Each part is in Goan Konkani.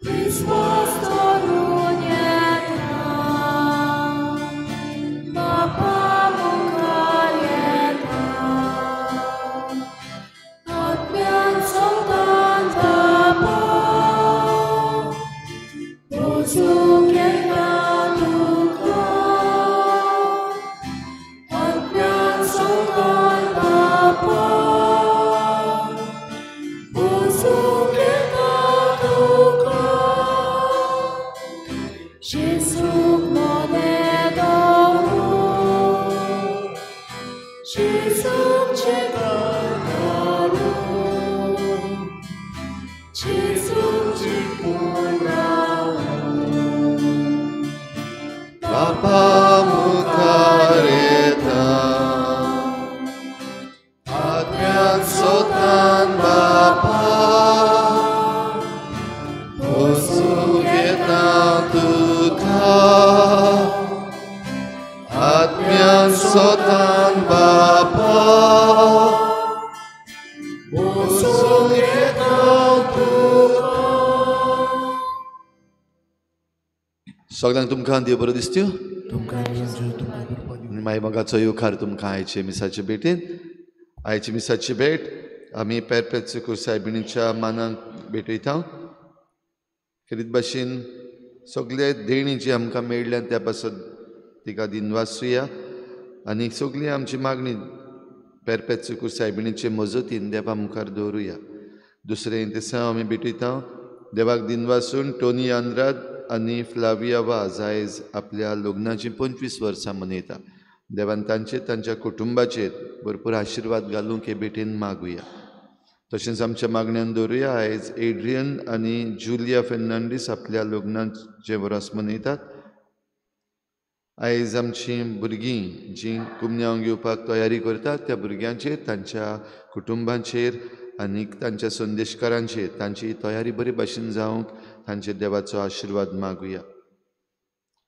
विश्वास दवरून येता, बापा मुखार येता, आत्म्यान सोतान बापा पोसूंक येता तुका, आत्म्यान सोतान बापा पोसूंक येता तुका. जेजूक मोदें दवरून, जेजूक जिखून घालून, जेजूक जिखून रावून. बापा मुखार येता, आत्म्यान सोतान बापा पोसूंक येता तुका, आत्म्यान सोतान बापा पोसूंक येता तुका. सगळ्यांक तुमकां देव बरो दिसत्यो. तुमकां तुमकां कृपा दिवं. आनी मागीर मोगाचो येवकार तुमकां आयचे मिसाचे भेटीन. आयची मिसाची भेट आमी पेरपेत सायबिणीच्या मानाक भेटयता. खेरीत भाशेन सगळे देणी जी आमकां मेळ्ळ्या त्या पासत तिका दिनवासुया आनी सगळी आमची मागणी पेरपेत सायबिणीचे मजतीन देवा मुखार दवरुया. दुसरें इंतेसांव आमी भेटयता. देवाक दिनवासून टोनी आंद्राद आनी फ्लाविया वाज आयज आपल्या लग्नाचीं 25 वर्सां मनयता. देवान तांचेर तांच्या कुटुंबाचेर भरपूर आशिर्वाद घालूंक हे भेटेन मागुया. तशेंच आमच्या मागण्यान दवरुया आयज एड्रियन आनी जुलिया फेर्नांडीस आपल्या लग्नाचें वर्स मनयतात. आयज आमचीं भुरगीं जीं कुमन्यांव घेवपाक तयारी करतात त्या भुरग्यांचेर, तांच्या कुटुंबांचेर आनी तांच्या संदेशकारांचेर तांची तयारी बरी भाशेन जावंक तांचेर देवाचो आशिर्वाद मागुया.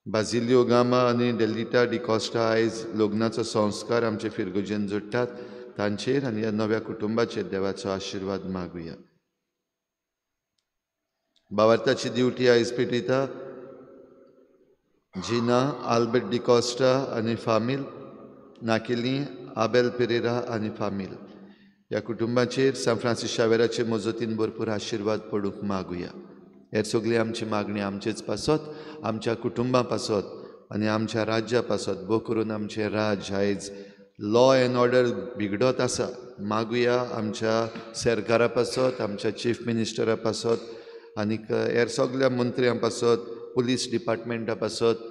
बाजिलियो गामा आनी डेलिटा डिकॉस्टा आयज लग्नाचो संस्कार आमचे फिरगुजेन जोडटात, तांचेर आनी ह्या नव्या कुटुंबाचेर देवाचो आशिर्वाद मागुया. बावार्थाची दिवटी आयज पेटयता जिना आल्बर्ट डिकॉस्टा आनी फामील, नाकेली आबेल पेरेरा आनी फामील ह्या कुटुंबाचेर सांत फ्रांसीस शावेराचे मजतीन भरपूर आशिर्वाद पडूंक मागुया. हेर सगळी आमची मागणी आमचेच पासत, आमच्या कुटुंबां पासत आनी आमच्या राज्या पासत, भोव करून आमचें राज्य आयज लॉ एन्ड ऑर्डर बिगडत आसा. मागुया आमच्या सरकारा पासत, आमच्या चीफ मिनिस्टरा पासत आनीक हेर सगळ्या मंत्र्यां पासत, पुलीस डिपार्टमेंटा पासत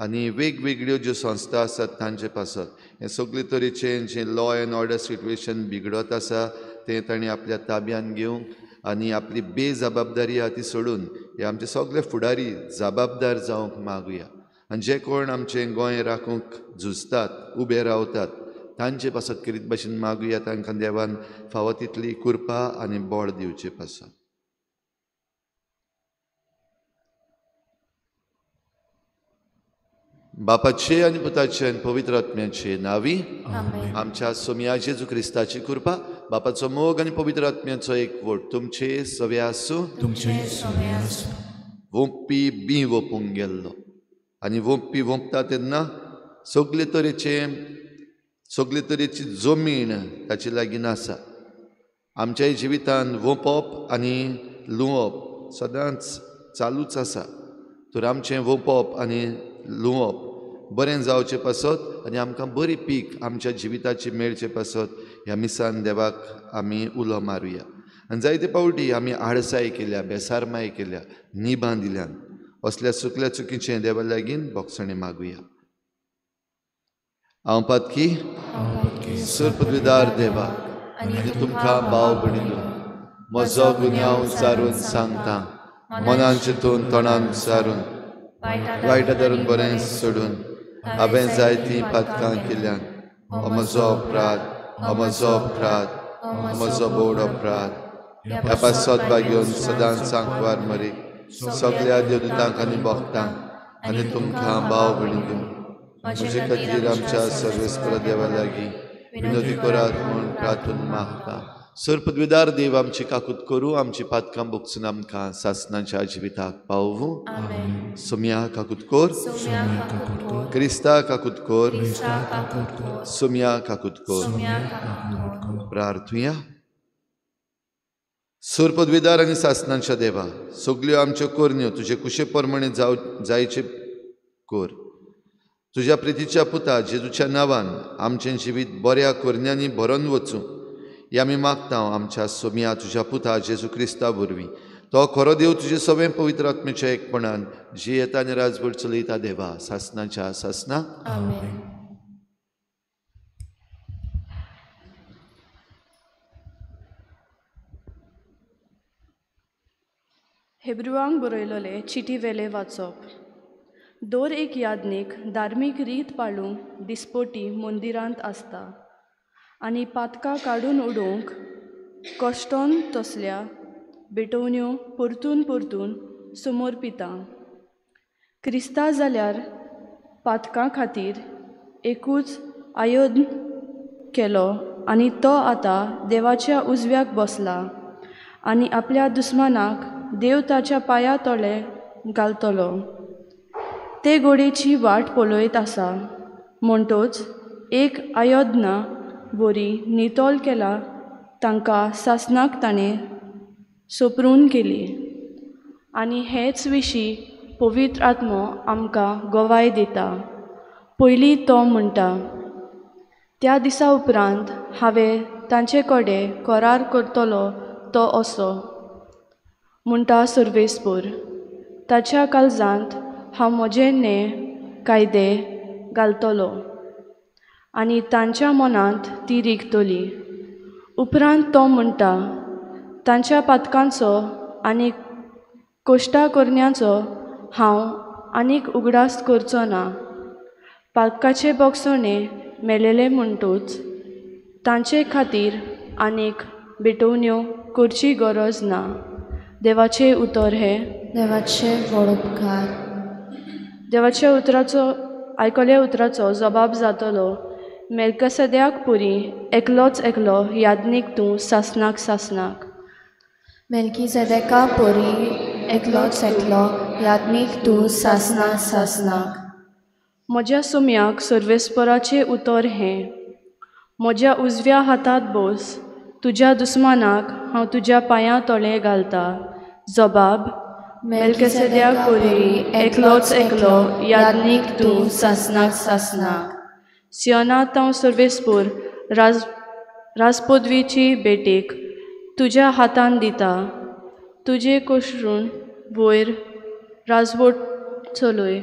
आनी वेगवेगळ्यो ज्यो संस्था आसात तांचे पासत. हें सगळे तरेचें जें लॉ एन्ड ऑर्डर सिट्युएशन बिगडत आसा तें तांणी आपल्या ताब्यान घेवंक आनी आपली बेजबाबदारी आहा ती सोडून हे आमचे सगळे फुडारी जबाबदार जावंक मागुया. आनी जे कोण आमचें गोंय राखूंक झुजतात, उबे रावतात तांचे पासत खेरीत भाशेन मागुया तांकां देवान फावो तितली कृपा आनी बळ दिवचे पासत. बापाचे आनी पुताचे आनी पवित्र आत्म्याचे नांवी आमच्या सोमया जेजू क्रिस्ताची कृपा, बापाचो मोग आनी पवित्र आत्म्याचो एकवट तुमचे सवे आसूं. वोंपी बी वोपूंक गेल्लो आनी वोंपी वोंपता तेन्ना सगळे तरेची जमीन ताचे लागीं आसा. आमच्याय जिवितान वोंपप आनी लुंवप सदांच चालूच आसा. तर आमचें वोंपप आनी लुंवप बरें जावचें पासत आनी आमकां बरी पीक आमच्या जिविताची मेळचे पासत ह्या मिसान देवाक आमी उलो मारुया. आनी जायते पावटी आमी आळसाय केल्या, बेसारमाय केल्या, निबां दिल्यान असल्या सुकल्या चुकीचें देवा लागीं बोगसणें मागुया. हांव पातकी सरपदवीदार देवा आनी तुमकां भाव भयणीनो म्हजो गुन्यांव सारून सांगता, मनान चिंतून तोंडान सारून वायट धरून बरें सोडून हांवें जायतीं पातकां केल्यान. हो म्हजो अपराध, हो म्हजो अपराध, हो म्हजो बोड अपराध. ह्या पासत भाग्योन सदांच सांकवार मरीक सगळ्या देवदूतांक आनी भक्तांक आनी तुमकां भाव भयणीनो म्हजे खातीर आमच्या सर्वेस्पर देवा लागीं विनोदी करात म्हूण प्रार्थून मागता. सर्पद्विदार देव आमची काकूत करूं, आमची पातकां भोगसून आमकां सासणाच्या जिविताक पावूं. सोम्या काकूत कोर, क्रिस्ता काकूत कोर, सोम्या काकूत कोर. प्रार्थुया. सर्पद्विदार आनी सासणाच्या देवा, सगल्यो आमच्यो करण्यो तुजे कुशे प्रमाणे जायचे कोर. तुज्या प्रितीच्या पुता जेजूच्या नांवान आमचें जिवीत बऱ्या करण्यांनी भरून वचूं हे आमी मागता आमच्या सोम्या तुज्या पुता जेजू क्रिस्ता वरवीं. तो खरो देव तुजे सगळें पवित्र आत्म्याच्या एकपणान जियेता आनी राजभर चलयता देवा सासणाच्या सासना. हेब्रुवांक बरयलोले चिटी वेले वाचप. दर एक याज्ञीक धार्मीक रीत पाळूंक दिसपोटी मंदिरांत आसता आनी पातकां काडून उडोवंक कश्टोन तसल्या भेटवण्यो परतून परतून समर्पिता. क्रिस्ता जाल्यार पातकां खातीर एकूच आयोजन केलो आनी तो आतां देवाच्या उजव्याक बसला आनी आपल्या दुस्मानाक देव ताच्या पांया तोले घालतलो. ते गोडेची वाट पळयत आसा म्हणटोच एक आयोजना वरी नितोल केला तांकां सासणाक ताणें सोपरून केली आनी हेच विशीं पवित्र आत्मो आमकां गवाय दिता. पयलीं तो म्हणटा, त्या दिसा उपरांत हांवें तांचे कडेन करार करतलो तो असो म्हणटा सर्वेस्पोर, ताच्या काळजांत हांव म्हजे नेम कायदे घालतलो आनी तांच्या मनांत ती रिगतली. उपरांत तो म्हणटा, तांच्या पातकांचो आनी कोश्टा करण्याचो हांव आनीक उगडास करचो ना. पातकाचे बोगसणे मेलेले म्हणटूच तांचे खातीर आनीक भेटवण्यो करची गरज ना. देवाचें उतर हें. देवाचे व्हड उपकार. देवाच्या उतराचो आयकल्या उतराचो जबाब जातलो. मेल्कसद्याक पुरी एकलोच एकलो याज्ञीक तूं सासणाक सासणाक. मेल्कीसेदेका पोरी एकलोच एकलो याज्ञीक तूं सासणा सासणाक. म्हज्या सुम्याक सर्वेस्पराचें उतर हें, म्हज्या उजव्या हातांत बस, तुज्या दुस्मानाक हांव तुज्या पांयां तोले घालता. जबाब मेल्कीसेदेका पोरी एकलोच एकलो याज्ञीक तूं सासणाक सासणाक. सियोनांत हांव सर्वेस्पोर राजपदवीची भेटेक तुज्या हातान दिता. तुजे कोसळून वयर राजवट चलय.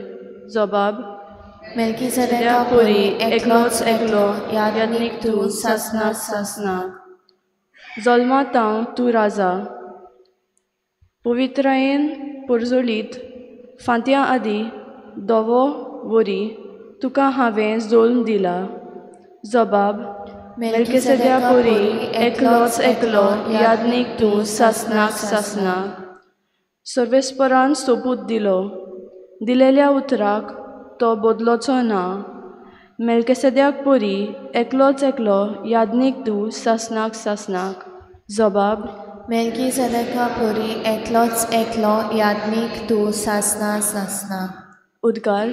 जबाब मेल्कीसेदेका पोरी एकलोच एकलो याज्ञीक तूं सासणाक सासणाक. जल्मांत हांव तूं राजा, पवित्रायेन परजळीत फांत्या आदीं धवो वरी तुका हांवें जल्म दिला. जबाब मेल्कीसेदेका पोरी एकलोच एकलो याज्ञीक तूं सासणाक सासणाक. सर्वेस्परान सोपूत दिलो, दिलेल्या उतराक तो बदलोचो ना. मेल्कीसेदेका पोरी एकलोच एकलो याज्ञीक तूं सासणाक सासणाक. जबाब मेल्कीसेदेका पोरी एकलोच एकलो याज्ञीक तूं सासणा सासणाक. उद्गार.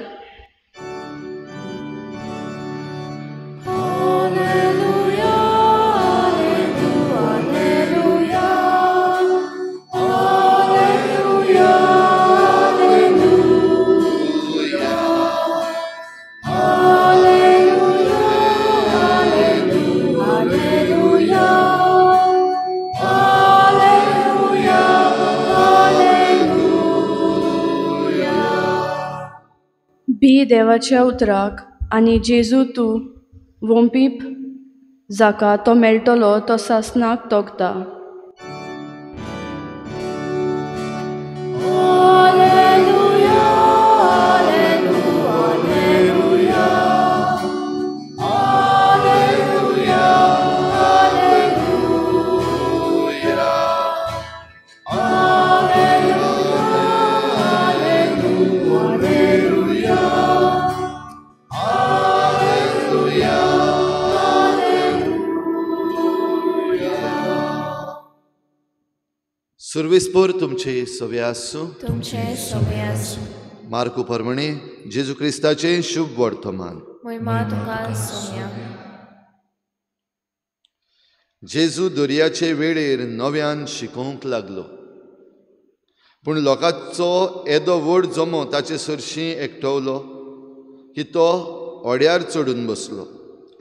बी देवाच्या उतराक आनी जेजू तूं वोंपीप जाका तो मेळटलो तो सासणाक तोगता. सुर्वेस्पोर तुमचे सवे आसूं. तुमचे सवे आसूं. मार्कू परमणे जेजू क्रिस्ताचें शुभ वर्तमान. महिमा तुका सोम्या. जेजू दर्याचे वेळेर नव्यान शिकोवंक लागलो, पूण लोकांचो येदो व्हड जमो ताचे सरशीं एकटवलो की तो ओड्यार चडून बसलो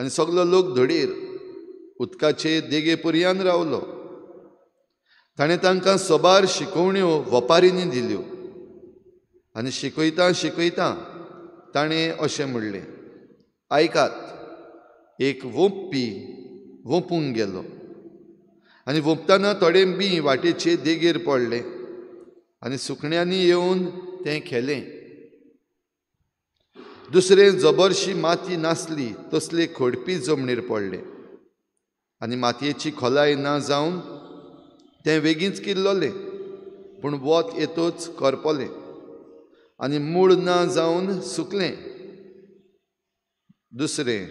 आनी सगलो लोक धडीर उदकाचे देगे पर्यान रावलो. ताणें तांकां सोबार शिकोवण्यो वपारींनी दिल्यो आनी शिकयता शिकयता ताणें अशें म्हणलें, आयकात, एक वोंपपी वोंपूंक गेलो आनी वोंपतना थोडे बीं वाटेचे देगेर पडलें आनी सुकण्यांनी येवन तें खेलें. दुसरें जबरशी माती नासली तसले खोडपी जमनीर पडलें आनी मातयेची खोलाय ना जावन तें वेगींच किल्लोलें, पूण वत येतच करपलें आनी मूळ ना जावन सुकलें. दुसरें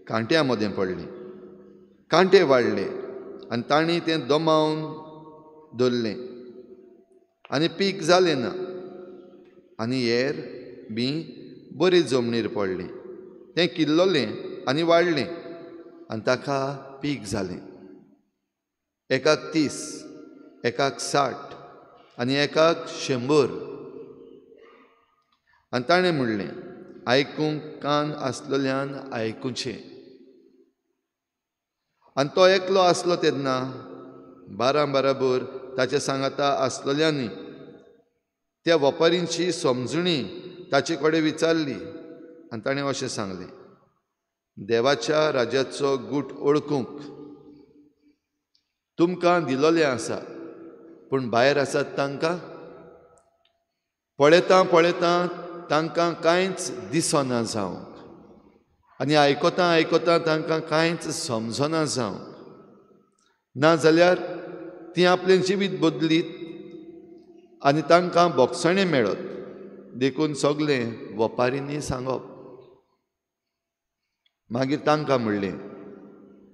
कांट्या मदें पडलें, कांटे वाडले आनी तांणी तें दमावन दवरलें आनी पीक जालें ना. आनी हेर बीं बरी जमनीर पडलें, तें किल्लोलें आनी वाडलें आनी ताका पीक जालें. एकाक 30, एकाक 60 आनी एकाक 100. आनी ताणें म्हणलें, आयकूंक कान आसलेल्यान आयकुचें. आनी तो एकलो आसलो तेन्ना 12 बराबर ताचे सांगाता आसलेल्यांनी त्या वपारींची समजणी ताचे कडेन विचारली आनी ताणें अशें सांगलें, देवाच्या राज्याचो गूट ओळखूंक तुमकां दिलोलें आसा, पूण भायर आसात तांकां पळयता पळयता तांकां कांयच दिसना जावंक आनी आयकता आयकता तांकां कांयच समजना जावंक. नाजाल्यार तीं आपलें जिवीत बदलीत आनी तांकां बोगसणें मेळत. देखून सगळें वपारींनी सांगप. मागीर तांकां म्हणलें,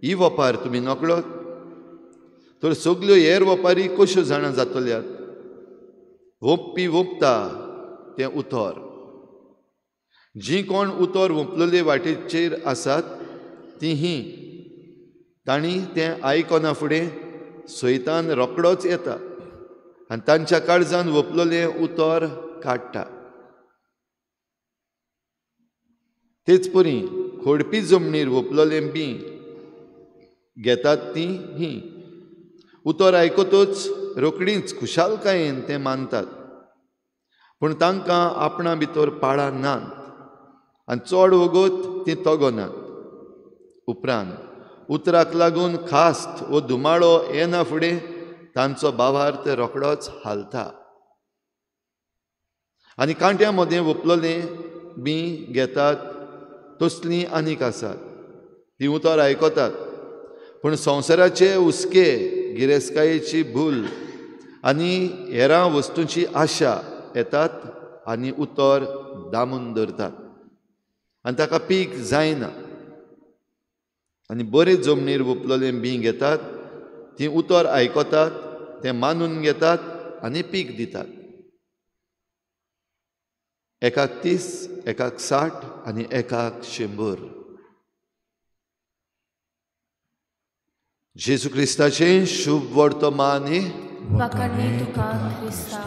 ही वपार तुमी नकळत तर सगल्यो हेर वपारी कश्यो जाणा जातल्यात? वोंपपी वोंपता तें उतर. जीं कोण उतर वोंपलेले वाटेचेर आसात तीं ही, तांणी तें आयकना फुडें सैतान रोकडोच येता आनी तांच्या काळजान वोंपलेलें उतर काडटा. तेच परी खोडपी जमनीर वोंपलेलें बीं घेतात तीं ही, उतर आयकतच रोकडींच खुशालकायेन तें मानतात, पूण तांकां आपणा भितर पाळां नात आनी चड वगत तीं तगनात. उपरांत उतराक लागून खास्त वो धुमाळो येना फुडें तांचो भावार्थ रोकडोच हालता. आनी कांट्या मदें वोंपलेलें बीं घेतात तसलीं आनीक आसात, तीं उतर आयकतात, पूण संवसाराचे हुस्के, गिरेस्तकायेची भूल आनी हेरां वस्तूंची आशा येतात आनी उतर दामून दवरतात आनी ताका पीक जायना. आनी बरे जमनीर वोंपलेलें बीं घेतात, तीं उतर आयकतात, तें मानून घेतात आनी पीक दितात. एकाक 30, एकाक 60 आनी एकाक 100. जेजू क्रिस्ताचें शुभ वर्तमान. वाखाणणी तुका क्रिस्ता.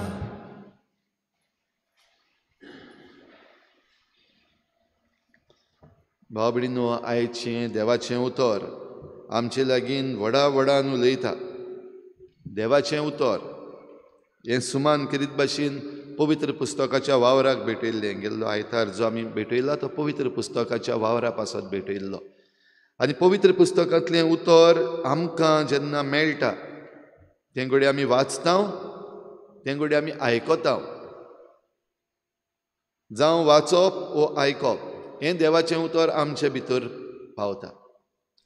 भाव भयणींनो, आयचें देवाचें उतर आमचे लागीं व्हडा व्हडान उलयता. देवाचें उतर हें सुमान करीत भाशेन पवित्र पुस्तकाच्या वावराक भेटयल्लें. गेल्लो आयतार जो आमी भेटयला तो पवित्र पुस्तकाच्या वावरा पासत भेटयल्लो. आनी पवित्र पुस्तकांतलें उतर आमकां जेन्ना मेळटा तें घडये आमी वाचता, तें घडये आमी आयकता. जावं वाचप वो आयकप हें देवाचें उतर आमचे भितर पावता.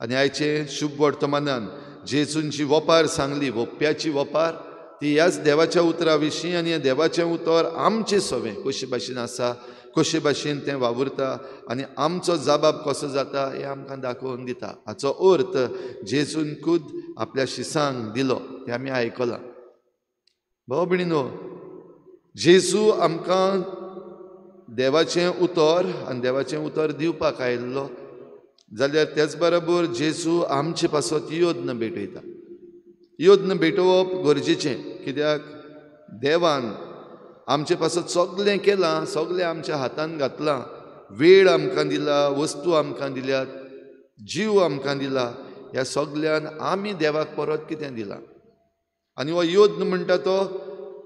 आनी आयचें शुभ वर्तमानान जेजूंची वपार सांगली, वोप्प्याची वपार, ती ह्याच देवाच्या उतरा विशीं आनी हें देवाचें उतर आमचें सवें कशे भाशेन आसा, कशे भाशेन तें वावुरता आनी आमचो जबाब कसो जाता हें आमकां दाखोवन दिता. हाचो अर्थ जेजून खुद आपल्या शिसांक दिलो तें आमी आयकलां. भाव भयणीनो, जेजू आमकां देवाचें उतर आनी देवाचें उतर दिवपाक आयिल्लो जाल्यार तेच बरोबर जेजू आमचे पासत योद्न भेटयता. योद्न भेटोवप गरजेचें, कित्याक देवान आमचे पासत सगळें केलां, सगळें आमच्या हातान घातलां, वेळ आमकां दिला, वस्तू आमकां दिल्यात, जीव आमकां दिला. ह्या सगल्यान आमी देवाक परत कितें दिलां? आनी हो योद्न म्हणटा तो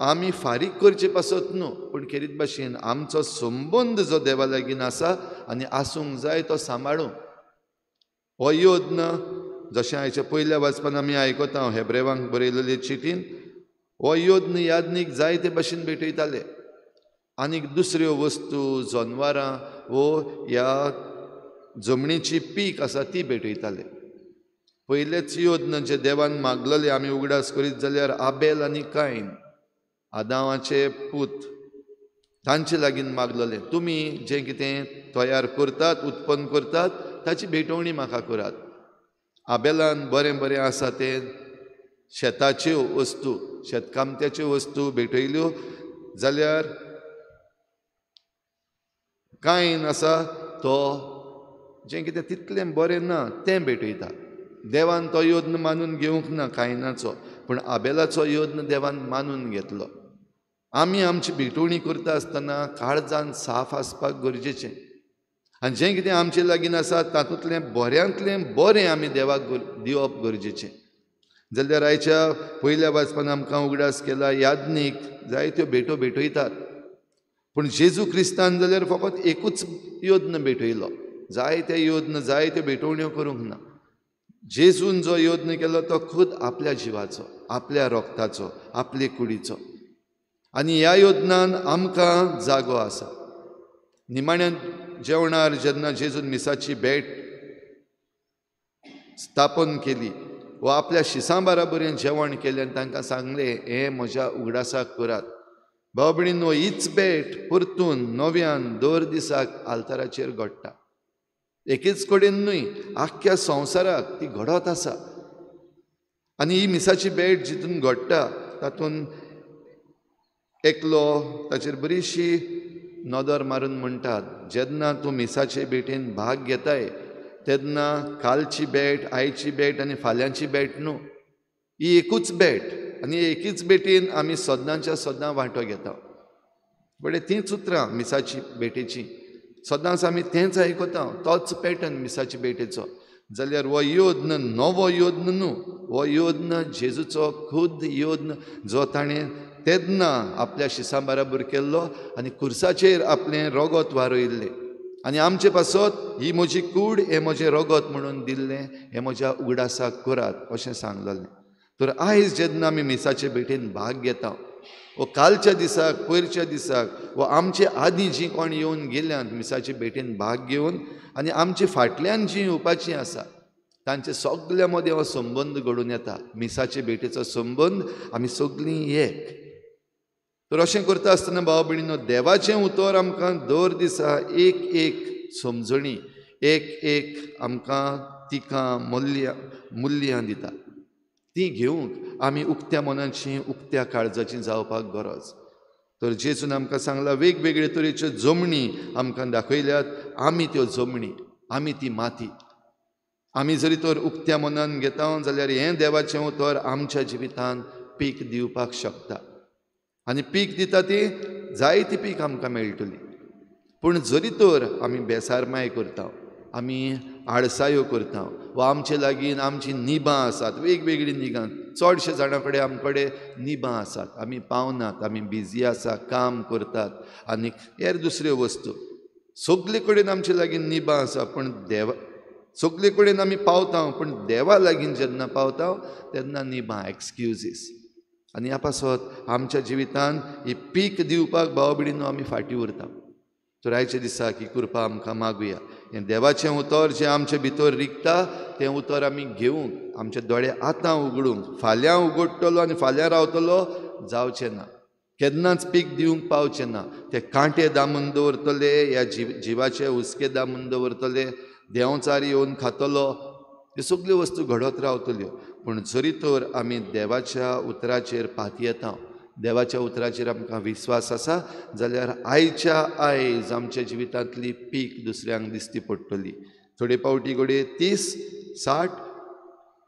आमी फारीक करचे पासत न्हू, पूण खेरीत भाशेन आमचो संबंद जो देवा लागीं आसा आनी आसूंक जाय तो सांबाळूंक. हो योद्न जशें आयच्या पयल्या वाचपान आमी आयकता हेब्रेवांक बरयलेले चिटीन, हो योद्न याज्ञीक जायते भाशेन भेटयताले. आनीक दुसऱ्यो वस्तू, जनवरां वो ह्या जमनीची पीक आसा ती भेटयताले. पयलेच योद्न जे देवान मागलेले आमी उगडास करीत जाल्यार आबेल आनी कायन, आदामाचे पूत, तांचे लागीं मागलेले, तुमी जें कितें तयार करतात, उत्पन्न करतात ताची भेटवणी म्हाका करात. आबेलान बरें बरें आसा तें शेताच्यो वस्तू, शेतकामत्याच्यो वस्तू भेटयल्यो जाल्यार कायन आसा तो जें कितें तितलें बरें ना तें भेटयता. देवान तो योद्न मानून घेवंक ना कायनाचो, पूण आबेलाचो योद्न देवान मानून घेतलो. आमी आमची भेटवणी करता आसतना काळजान साफ आसपाक गरजेचें आनी जें कितें आमचे लागीं आसा तातूंतलें बऱ्यांतलें बरें आमी देवाक दिवप गरजेचें. जाल्यार आयच्या पयल्या वाचपान आमकां उगडास केला याज्ञीक जायत्यो भेटो भेटयतात, पूण जेजू क्रिस्तान जाल्यार फकत एकूच योद्न भेटयलो. जायते योद्न, जायत्यो भेटवण्यो करूंक ना. जेजून जो योद्न केलो तो खुद आपल्या जिवाचो, आपल्या रोगताचो, आपले कुडीचो. आनी ह्या योद्नान आमकां जागो आसा. निमाण्या जेवणार जेन्ना जेजून मिसाची भेट स्थापन केली वा आपल्या शिसां बराबरीन जेवण केलें आनी तांकां सांगलें, हें म्हज्या उगडासाक करात. भाव भयणींनो, हीच भेट परतून नव्यान दर दिसाक आल्ताराचेर घडटा. एकेच कडेन न्हय, आख्ख्या संवसाराक ती घडत आसा. आनी ही मिसाची भेट जितून घडटा तातूंत एकलो ताचेर बरीशी नदर मारून म्हणटात, जेन्ना तूं मिसाचे भेटेन भाग घेताय तेन्ना कालची भेट, आयची भेट आनी फाल्यांची भेट न्हू, ही एकूच भेट आनी एकीच भेटीन आमी सदांच्या सदां वांटो घेता. बरें, तींच उतरां मिसाची भेटेची, सदांच आमी तेंच आयकता, तोच पॅटर्न मिसाची भेटेचो. जाल्यार हो योद्न नवो योद्न न्हू, हो योद्न जेजूचो खुद योद्न जो ताणें तेन्ना आपल्या शिसां बराबर केल्लो आनी खुर्साचेर आपलें रोगत वारयल्लें आनी आमचे पासत ही म्हजी कूड, हें म्हजें रोगत म्हणून दिल्लें, हें म्हज्या उगडासाक करात अशें सांगलेलें. तर आयज जेन्ना आमी मिसाचे भेटेन भाग घेता वो कालच्या दिसाक, पयरच्या दिसाक वा आमचे आदीं जीं कोण येवन गेल्यांत मिसाचे भेटेन भाग घेवन आनी आमचे फाटल्यान जीं येवपाचीं आसा तांचे सगल्या मदें हो संबंद घडून येता. मिसाचे भेटेचो संबंद, आमी सगळीं एक. तर अशें करता आसतना भाव भयणीनो, देवाचें उतर आमकां दर दिसा एक एक समजणी, एक एक आमकां तिकां मुल्यां दिता. ती घेवंक आमी उक्त्या मनाची, उक्त्या काळजाची जावपाक गरज. तर जेजून आमकां सांगलां वेगवेगळे तरेच्यो जमणी आमकां दाखयल्यात, आमी त्यो जमणी, आमी ती माती. आमी जरी तर उक्त्या मनान घेता जाल्यार हें देवाचें उतर आमच्या जिवितान पीक दिवपाक शकता आनी पीक दिता ती जायती पीक आमकां मेळटली. पूण जरी तर आमी बेसारमाय करता, आमी आळसायो करता वा आमचे लागीं आमचीं निबां आसात, वेगवेगळीं निगां, चडशे जाणां कडेन आमकडे निबां आसात, आमी पावनात, आमी बिजी आसा, काम करतात आनी हेर दुसऱ्यो वस्तू, सगळे कडेन आमचे लागीं निबां आसा. पूण देवा सगळे कडेन आमी पावता, पूण देवा लागीं जेन्ना पावता तेन्ना निबां, एक्सक्युजीस. आनी ह्या पासत आमच्या जिवितान ही पीक दिवपाक भाव भयणीनो आमी फाटीं उरता. तर आयच्या दिसाक ही कृपा आमकां मागुया. हें देवाचें उतर जें आमचे भितर रिगता तें उतर आमी घेवंक, आमचे दोळे आतां उगडूंक, फाल्यां उगडटलो आनी फाल्यां रावतलो जावचें ना, केन्नाच पीक दिवंक पावचें ना. ते कांटे दामून दवरतले, ह्या जिवाचे हुस्के दामून दवरतले, देंवचार येवन खातलो, ह्यो सगल्यो वस्तू घडत रावतल्यो. पूण जरी तर आमी देवाच्या उतराचेर पातयेता, देवाच्या उतराचेर आमकां विस्वास आसा जाल्यार आयच्या आयज आमच्या जिवितांतली पीक दुसऱ्यांक दिसती पडटली. थोडे पावटी घडये 30, 60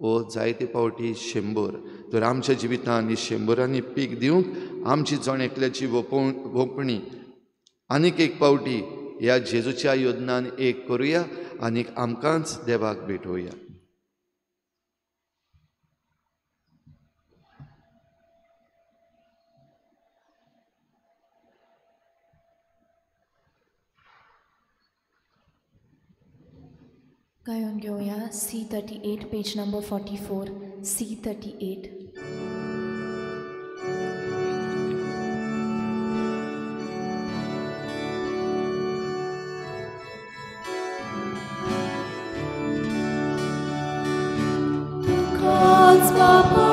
ओ जायते पावटी 100. तर आमच्या जिवितांत 100 पीक दिवंक आमची जण एकल्याची वोपणी आनीक एक पावटी ह्या जेजूच्या योजनान एक करुया आनीक आमकांच देवाक भेटोवया. गायन घेवया C38 page number 44 C38. Tukac Papa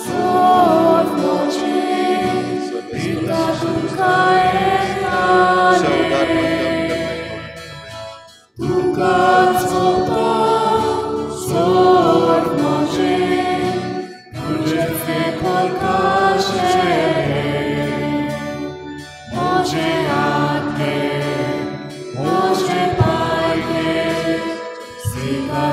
sov moce pita tuka etane Tukac Papa sov moce tuđe porkašere moce ate moce pajke sika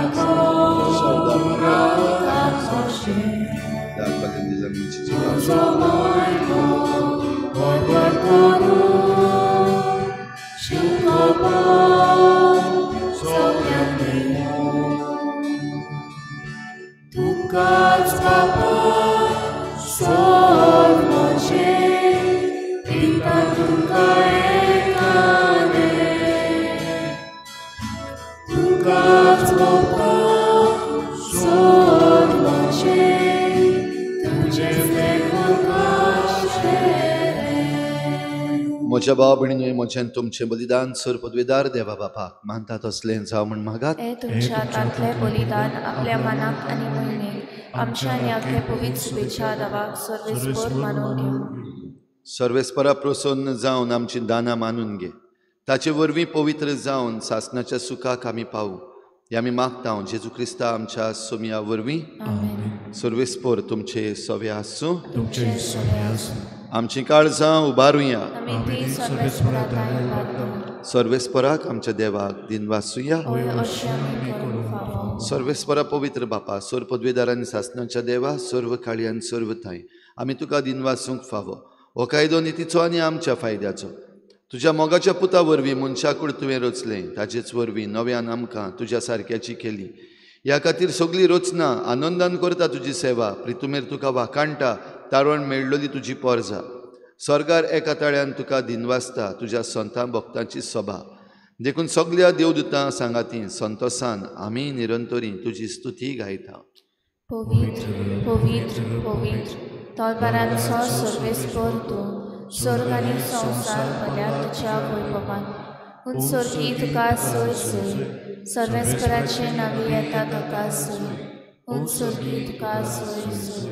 Tukac Papa sov moce pita tuka etane Tukac Papa sov moce म्हज्या भाव भयणीनूय म्हजें तुमचें बलिदान सर पदवेदार देवा बापाक मानता तसलें जावं म्हूण मागात. हे तुमच्या हातांतलें बलिदान आपल्या मनाक आनी मोहिमेक आमच्या आनी आपले पवित्र शुभेच्छा देवाक सर्वेस्पर मानून घेवं. सर्वेस्परा प्रसन्न जावन आमची दानां मानून घे, ताचे वरवीं पवित्र जावन सासणाच्या सुखाक आमी पावूं हें आमी मागता जेजू क्रिस्ता आमच्या सोमया वरवीं. सर्वेस्पर तुमचे सवे आसूं. आमची काळजां उबारुया. सर्वेस्पराक आमच्या देवाक दिनवासुया. सर्वेस्परा पवित्र बापा सर्व पदवेदार आनी सासणाच्या देवा सर्व काळी आनी सर्व थांय आमी तुका दिनवासूंक फावो. हो कायदो नितीचो आनी आमच्या फायद्याचो. तुज्या मोगाच्या पुता वरवीं मनशाकूड तुवें रचलें, ताजेच वरवीं नव्यान आमकां तुज्या सारक्याची केली. ह्या खातीर सगळी रचना आनंदान करता तुजी सेवा, प्रितुमेर तुका वाखाणटा, तारण मेळ्ळली तुजी पोरजा. स्वर्गार एका ताळ्यान तुका दिनवासता तुज्या संतां भक्तांची सभा. देखून सगल्या देवदूतां सांगाती संतोसान आमी निरंतरी तुजी स्तुती गायता. पवित्र पवित्र पवित्र तलवारांचो सर्वेस्पर तूं, स्वर्ग आनी संवसार भरल्या तुज्या वैभवान. पूण स्वर्गी तुका सोय सोय, सर्वेस्पराचे नांवी येता तुका सोय, पूण स्वर्गी तुका सोय सोय.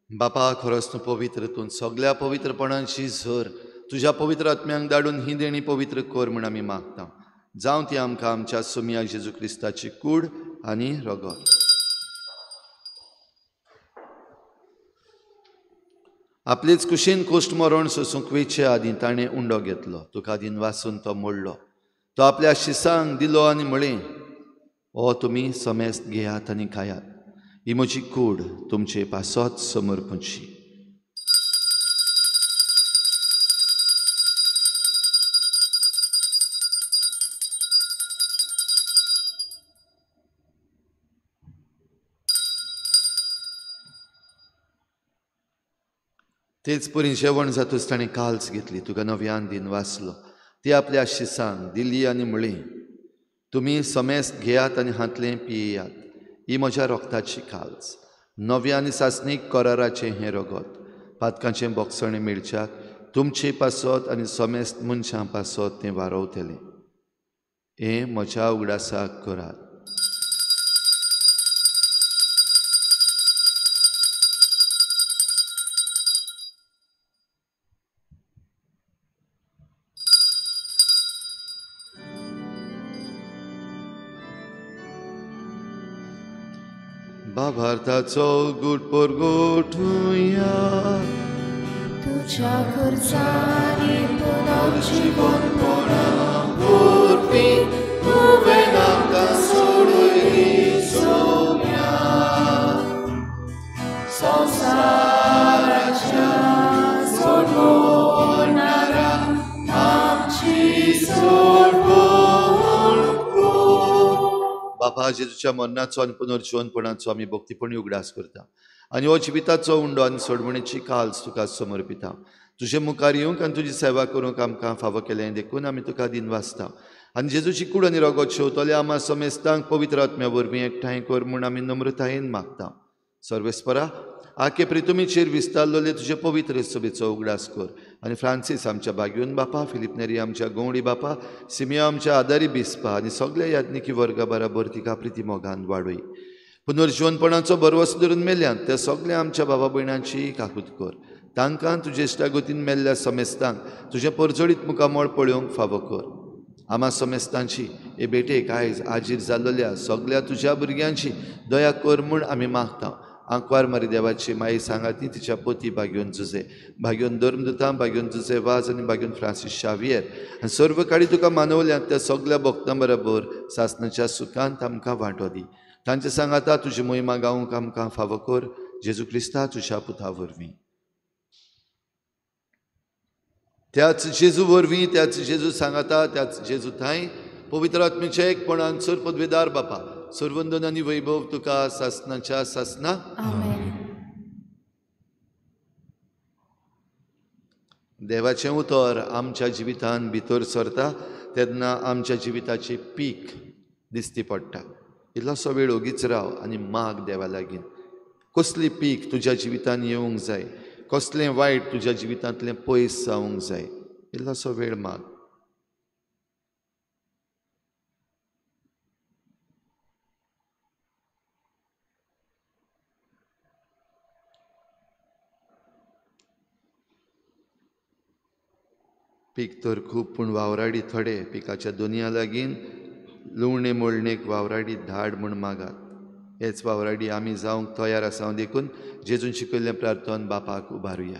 बापा खरोच तूं पवित्र, तूं सगल्या पवित्रपणांची झर. तुज्या पवित्र आत्म्यांक धाडून ही देणी पवित्र कर म्हूण आमी मागता. जावं ती आमकां आमच्या सोमया जेजू क्रिस्ताची कूड आनी रगत. आपलेच कुशीन कोश्ट मरण सोसूंक वेचे आदीं ताणें उंडो घेतलो, तुका दिनवासून तो मोडलो, तो आपल्या शिसांक दिलो आनी म्हळें, ओ तुमी समेस्त घेयात आनी खायात, ही म्हजी कूड तुमचे पासत समर्पणची. तेच परी जेवण जातूच ताणें काल्स घेतली, तुका नव्यान दिन वाचलो, ती आपल्या शिसांक दिली आनी म्हळी, तुमी समेस्त घेयात आनी हांतलें पियेयात, ही म्हज्या रोगताची काल्स, नव्या आनी सासणीक कराराचें हें रगत, पातकांचें बोगसणें मेळच्याक तुमचे पासत आनी समेस्त मनशां पासत तें वारोवतलें. हें म्हज्या उगडासाक करात. भावार्थाचो गुट परगोटुया तुझ्या खुर्सांनी पुनर्जीवनपणा उरपी तुवें आमकां सोडयली सोम्या संवसाराच्या सोडवणारा आमची सोडवण कर. बापा जेजूच्या मरणाचो आनी पुनर्जीवनपणाचो आमी भक्तीपणी उगडास करता आनी हो जिविताचो उंडो आनी सोडवणेची काल्स तुका समर्पिता. तुजे मुखार येवंक आनी तुजी सेवा करूंक आमकां फावो केलें देखून आमी तुका दिनवासता आनी जेजूची कूड आनी रगत शेवतले आमा समेस्तांक पवित्र आत्म्या वरवीं एकठांय कर म्हूण आमी नम्रतायेन मागता. सर्वेस्परा आखे प्रितुमीचेर विस्तारलेले तुजे पवित्र सभेचो उगडास कर आनी फ्रांसीस आमच्या भाग्योन बापा, फिलीप नेरी आमच्या गवडी बापा, सिमियो आमच्या आदारी बिस्पा आनी सगल्या याज्ञिकी वर्गा बराबर तिका प्रिती मोगान वाडय. पुनर्जीवनपणाचो भरवंसो धरून मेल्यान त्या सगल्या आमच्या बाबा भयणांची काकूत कर. तांकां तुजे इश्टागतीन मेल्ल्या समेस्तांक तुजें परजळीत मुखामळ पळोवंक फावो कर. आमा समेस्तांची हे भेटेक आयज आजीर जाल्ल्या सगल्या तुज्या भुरग्यांची दया कर म्हूण आमी मागता. आंकवार मारी देवाची माई सांगाती तिच्या पोती भाग्योन जुजे, भाग्योन धर्मदुतां, भाग्योन जुजे वाज आनी भाग्योन फ्रांसीस शावियर आनी सर्व काळी तुका मानवल्यात त्या सगल्या भक्तां बरोबर सासणाच्या सुखांत आमकां वांटो दी. तांचे सांगाता तुजी मोहिमा गावंक आमकां फावो कर. जेजू क्रिस्ता तुज्या पुता वरवीं. त्याच जेजू वरवीं, त्याच जेजू सांगाता, त्याच जेजू थांय पवित्र आत्म्याच्या एकपणान सर पदवेदार बापा सर्वंदन आनी वैभव तुका सासनाच्या सासना. आमेन. देवाचें उतर आमच्या जिवितान भितर सरता तेन्ना आमच्या जिविताची पीक दिसती पडटा. इल्लोसो वेळ ओगीच राव आनी माग देवा लागीं. कसली पीक तुज्या जिवितान येवंक जाय, कसलें वायट तुज्या जिवितांतलें पयस जावंक जाय, इल्लोसो वेळ माग. पीक तर खूब पूण वावराडी थोडे. पिकाच्या दोनया लागीं लुवणे मोळणेक वावराडी धाड म्हूण मागात. हेच वावराडी आमी जावंक तयार आसा देखून जेजून शिकयल्लें प्रार्थन बापाक उबारुया.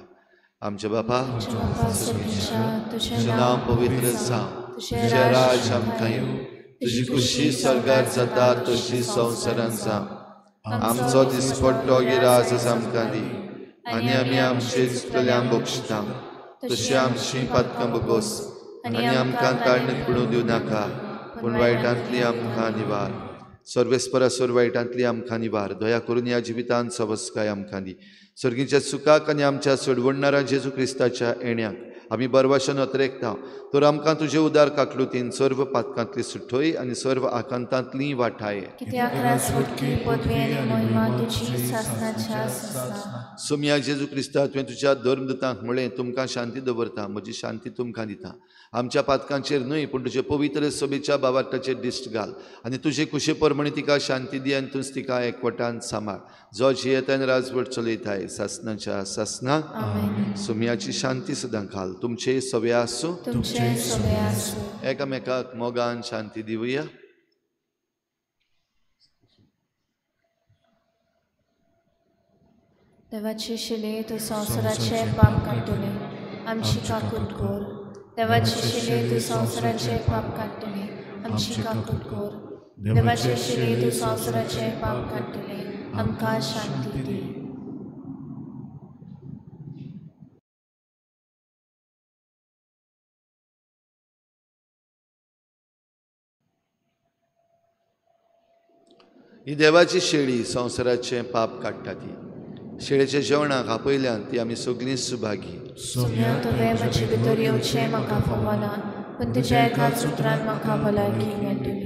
आमच्या बापा, तुजें नांव पवित्र जावं, तुजें राज आमकां येवं, तुजी खुशी स्वर्गार जाता तशी संवसारांत जावं. आमचो दिसपट्टो गिरास आमकां दी आनी आमी आमचे चुकतल्यांक बक्षिता तशी आमची पातकां बगोस आनी आमकां ताळणेक पडूं दिवं नाका पूण वायटांतली आमकां निवार. सर्वेस्परा सोर वायटांतली आमकां निवार. दया करून ह्या जिवितांत सवस्काय आमकां दी. सर्गीच्या सुखाक आनी आमच्या सोडवणणारा जेजू क्रिस्ताच्या येण्याक आमी बरवाशन अत्रेकता तर आमकां तुजे उदार काकलुतीन सर्व पातकांतली सुठोय आनी सर्व आकांतांतली वाठाय. सोमया जेजू क्रिस्ता, तुवें तुज्या धर्मदूतांक म्हळें, तुमकां शांती दवरता, म्हजी शांती तुमकां दिता. आमच्या पातकांचेर न्हय पूण तुजे पवित्र सभेच्या बाबाटाचेर दिश्ट घाल आनी तुजे कुशे प्रमाणे तिका शांती दी आनी तूंच तिका एकवटान सांबाळ. जो जियेता आनी राजवट चलयताय सासनाच्या सासना. सोमयाची शांती सदां घाल. तुमचे सवे आसूं, एकामेकाक मोगान शांती दिवया. देवाची शिले तूं संवसाराचे पाप काडटले, आमची काकूट कर. देवाची शिले तूं संवसाराचे पाप काडटले, आमची काकूट कर. देवाची शिले तूं संवसाराचे पाप काडटले, आमकां शांती दी. ही देवाची शेळी संवसाराचें पाप काडटा. ती शेळेच्या जेवणाक आपयल्यान ती आमी सगळीं सुभागी. सोम्या, तुवें म्हजे भितर येवचें म्हाका फावना, पूण तुज्या एकाच उतरान म्हाका भलायकी मेळटली.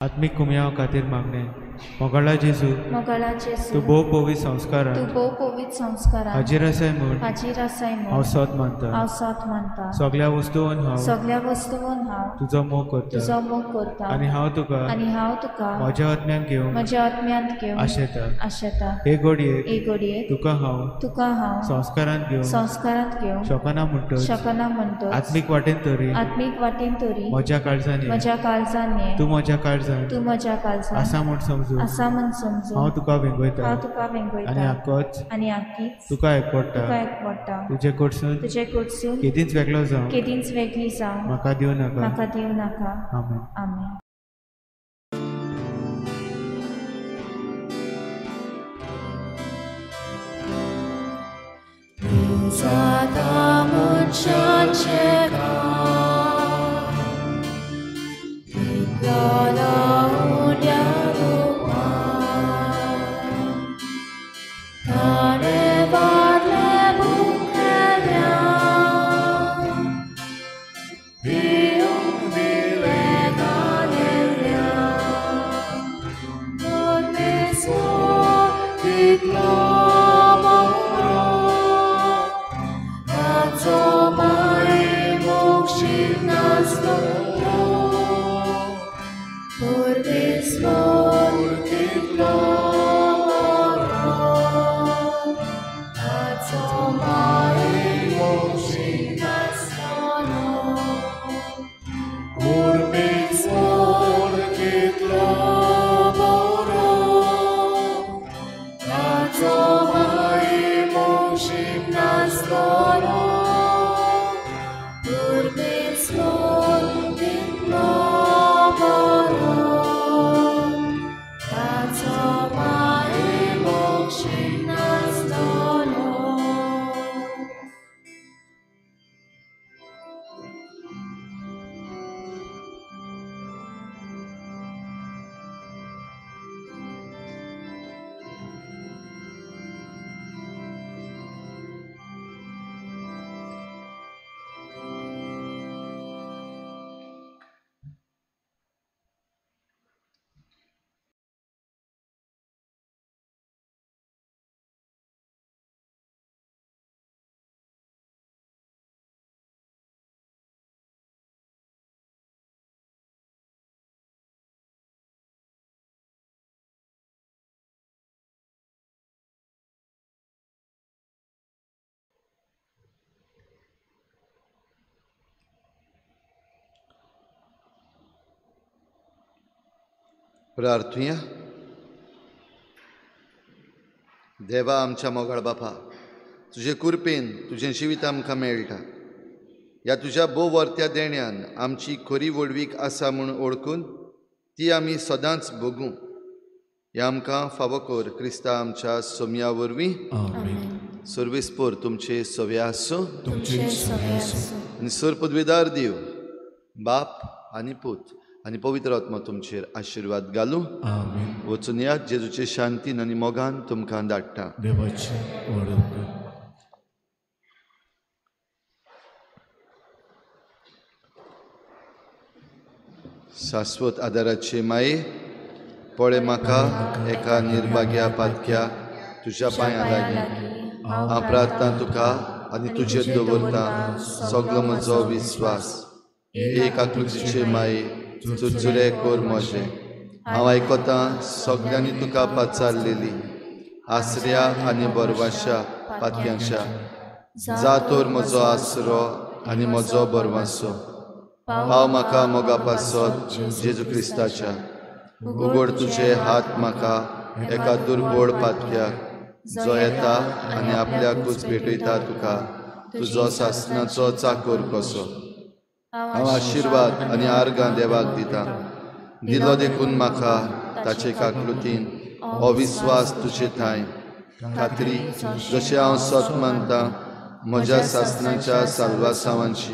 आत्मीक कुमयाव खातीर मागणें. मोगाळा जेजू, मोगाळा जेजू, तूं भोव पवित्र संस्कारान, तूं भोव पवित्र संस्कारान हाजीर आसाय म्हूण, हाजीर आसाय म्हूण हांव सत मानता, हांव सत मानता. सगळ्या वस्तून हांव, सगळ्या वस्तून हांव तुजो मोग करता, तुजो मोग करता. आनी हांव तुका, आनी हांव तुका म्हज्या आत्म्यान घेवन, म्हज्या आत्म्यांत घेवन आशेता, आशेता. हे घडयेक, हे घडयेक तुका हांव, तुका हांव संस्कारांत घेवन, संस्कारांत घेवन शकना म्हणटच, शकना म्हणटच आत्मीक वाटेन तरी, आत्मीक वाटेन तरी म्हज्या काळजान, म्हज्या काळजान, तूं म्हज्या काळजान, तूं म्हज्या काळजान आसा म्हूण समजून, आसा म्हूण समजून हांव तुका वेंगयता, हांव तुका वेंगयता. आनी आकोच, आनी आकीच तुका एकवडटा, तुका एकवडटा. तुजे कडसून, तुजे कडसून केदींच वेगळो जावं, केदींच वेगळी जावं म्हाका दिवं नाका, म्हाका दिवं नाका. आमेन. आमेन. जाता मनशाचें काम तितलो उण्या रुपान ताणें वाडलें मुखेल्यान पिवंक दिलें गालेल्यान परमेश्वर तितलो प्रार्थुया. देवा आमच्या मोगाळ बापा, तुजे कृपेन तुजें जिवीत आमकां मेळटा. ह्या तुज्या भोव वर्त्या देण्यान आमची खरी व्हडवीक आसा म्हूण वळखून ती आमी सदांच भोगूं. ह्या आमकां फावो कर क्रिस्ता आमच्या सोम्या वरवीं. सर्वेस्पोर तुमचे सवे आसूं आनी सर पदवेदार देव बाप आनी पूत आनी पवित्र आत्मा तुमचेर आशिर्वाद घालूं. वचून यात जेजूचे शांतीन आनी मोगान तुमकां धाडटा. शाश्वत आदाराचे माये, पळय म्हाका एका निर्भाग्या पातक्या तुज्या पांयां लागीं. हांव प्रार्थना तुका आनी तुजेर दवरता सगलो म्हजो विस्वास. एक आकृतीचे माये, चुरचुरे कोर म्हजें. हांव आयकतां सगल्यांनी तुका पाचारलेली आसऱ्या आनी बरवाशा पातक्यांच्या. जा तर म्हजो आसरो आनी म्हजो बरवासो, पाव म्हाका मोगा पासत जेजू क्रिस्ताच्या. उगड तुजे हात म्हाका एका दुर्बोळ पातक्याक, जो येता आनी आपल्याकूच भेटयता तुका तुजो सासनाचो चाकोर कसो. हांव आशिर्वाद आनी आर्गां देवाक दिता. दिलो देखून म्हाका ताचे काकलुतीन हो विस्वास तुजे ठांय खात्री, जशें हांव सत मानता म्हज्या सासनाच्या साल्वासांवांची.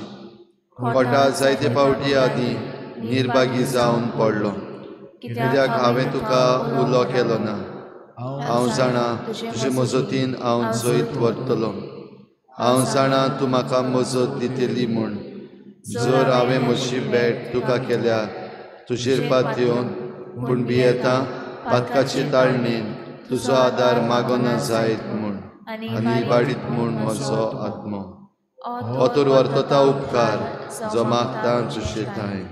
कोटा जायते फावटी आदीं निर्भागी जावन पडलो, कित्याक हांवें तुका उलो केलो ना. हांव जाणा तुजे मजतीन हांव जैत व्हरतलो. हांव जाणा तूं म्हाका मजत दितली म्हूण. जर हांवें म्हजी भेट तुका केल्या तुजेर पात येवन, पूण भियेता पातकाचे ताळणेन तुजो आदार मागोना जायत म्हूण आनी इबाडीत म्हूण म्हजो आत्मो ओतोर वर्तता उपकार जो मागता सुशेताय.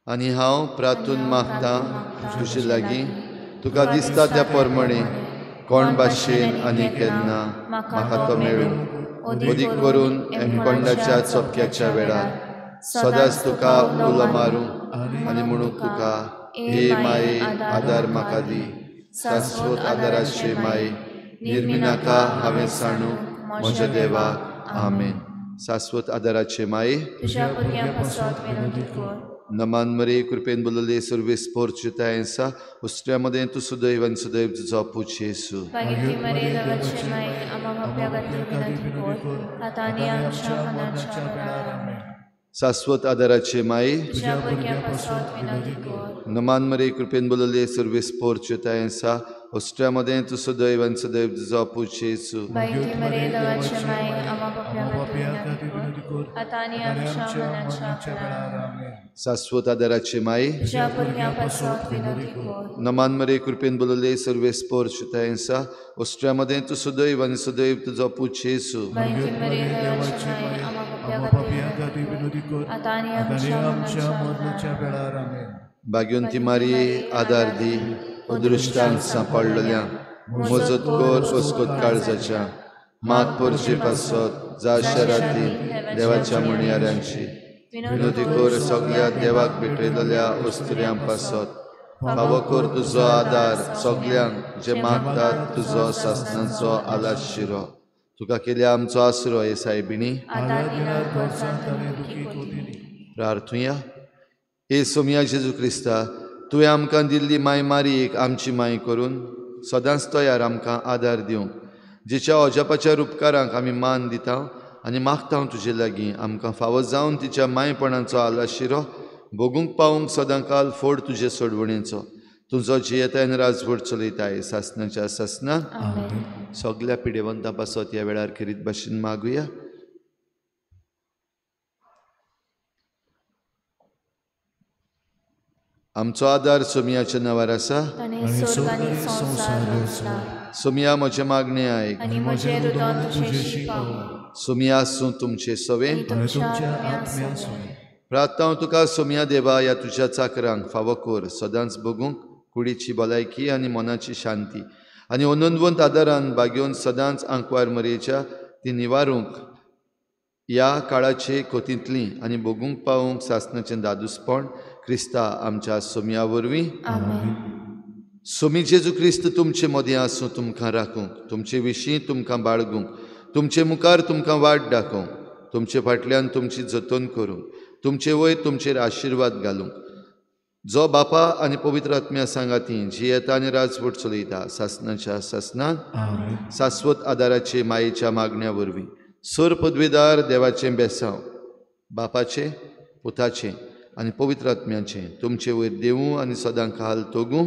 आनी हांव प्रार्थून मागता तुजे लागीं तुका दिसता त्या प्रमाणे कोण भाशेन आनी केन्ना म्हाका तो मेळूं अदीक करून एमकोंडाच्या चपक्याच्या वेळार सदांच तुका उलो मारूं आनी म्हणूंक तुका हे माये आदार म्हाका दी. शाश्वत आदाराचे माये निर्मिनाका हांवें सांडू म्हज्या देवाक. आमेन. शाश्वत आदाराचे माये नमान मरे कृपेन बोलले सर्वेस पोर्चुतायसा उस्त्र्यामध्ये तू सुदैव आणि सुदैव तुझो पूत येशू. शाश्वत आदाराचे माये नमान मरे कृपेन बोलले सर्वेस पोर्चुतायसा उस्त्र्यामध्ये तू सुदैव आणि सुदैव तुझो पूत येशू. शाश्वत आदाराचे माये नमान मरे कृपेन बोलले सर्वेस पोर्चुतायसा उस्त्र्यामध्ये तू सुदैव आणि सुदैव तुझो पूत येशू. भाग्यवंती मारिये आदार दी अदृश्टान सांपडलेल्या मजत कर अस्कोत काळजाच्या मात पोरचे पासत जा शराती देवाच्या म्हणयाऱ्यांची विनोदी कर सगळ्या देवाक भेटयलेल्या अस्तुऱ्यां पासत फावो कर तुजो आदार सगल्यांक जे मागतात तुजो सासनाचो आलाशिरो. तुका केल्या आमचो आसरो हे सायबिणी. प्रार्थुया. हे सोमया जेजू क्रिस्ता तुवें आमकां दिल्ली माय मारयेक आमची माय करून सदांच तयार आमकां आदार दिवंक जिच्या अजापाच्या उपकारांक आमी मान दिता आनी मागता तुजे लागीं आमकां फावो जावन तिच्या मायपणाचो आलाशिरो भोगूंक पावूंक सदांकाल फोड तुजे सोडवणेचो. तुजो जियेतायन राजवट चलयताय सासनाच्या सासनाक. सगल्या पिडेवंतां पासत ह्या वेळार खेरीत भाशेन मागुया. आमचो आदार सोमयाच्या नांवार आसा. सोमया म्हजें मागणें आयक. सोमया आसूं तुमचे सवे. प्रार्थना तुका सोमया देवा ह्या तुज्या चाकरांक फावो कर सदांच भोगूंक कुडीची भलायकी आनी मनाची शांती आनी अनंतवंत आदारान बागेवन सदांच आंकवार मरयेच्या ती निवारूंक ह्या काळाचे कोतींतली आनी भोगूंक पावूंक सासनाचें दादूसपण क्रिस्ता आमच्या सोमया वरवीं. सोमी जेजू क्रिस्त तुमचे मदीं आसूं तुमकां राखूंक तुमचे विशीं तुमकां बाळगूंक तुमचे मुखार तुमकां वाट दाखोवंक तुमचे फाटल्यान तुमची जतन करूंक तुमचे वयर तुमचेर आशिर्वाद घालूंक जो बापा आनी पवित्र आत्म्या सांगाती जियेता आनी राजवट चलयता सासनाच्या सासनाक. शाश्वत आदाराचे मायेच्या मागण्या वरवीं सर पदवीदार देवाचें बेसांव बापाचें पुताचें आनी पवित्र आत्म्याचें तुमचे वयर देवूं आनी सदां काल तोगूं.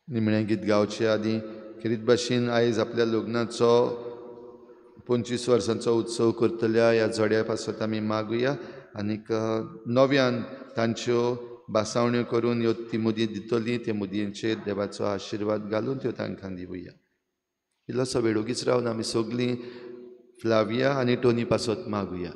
निमणें गीत गावचे आदीं खेरीत भाशेन आयज आपल्या लग्नाचो 25 वर्सांचो उत्सव करतल्या ह्या जोड्या पासत आमी मागुया आनीक नव्यान तांच्यो भासावण्यो करून ह्यो ती मुदी दितली ते मुदयेचेर देवाचो आशिर्वाद घालून त्यो तांकां दिवया. इल्लोसो वेळ ओगीच रावन आमी सगळीं फ्लाविया आनी टोनी पासत मागुया.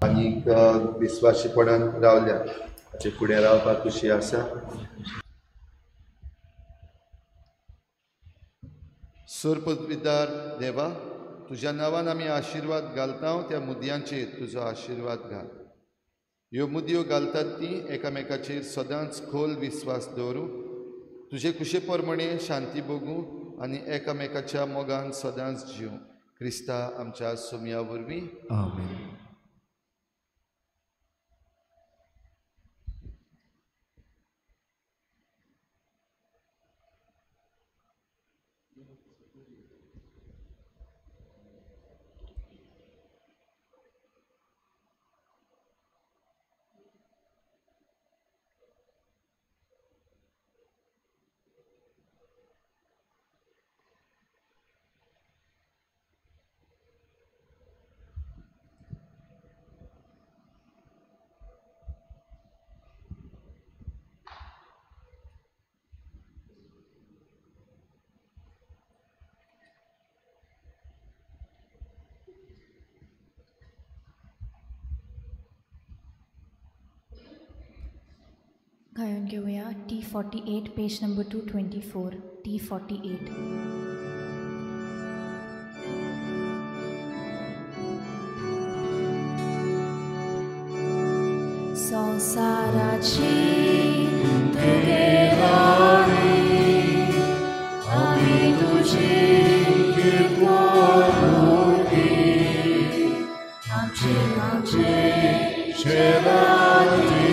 आनीक विस्वाशीपणान रावल्या हाचे फुडें रावपाक खुशी आसा. सोर पदवीदार देवा तुज्या नांवान आमी आशिर्वाद घालता त्या मुदयांचेर तुजो आशिर्वाद घाल. ह्यो मुदयो घालतात ती एकामेकाचेर सदांच खोल विस्वास दवरूं, तुजे कुशे प्रमाणे शांती भोगूं आनी एकामेकाच्या मोगान सदांच जिवूं. क्रिस्ता आमच्या सोमया वरवीं. आमेन. गायन घेवया T48 page number 224 T48. संसाराची तुगेली आमी तुजी कृपा आमचे आमचे शेरादिली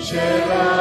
Share.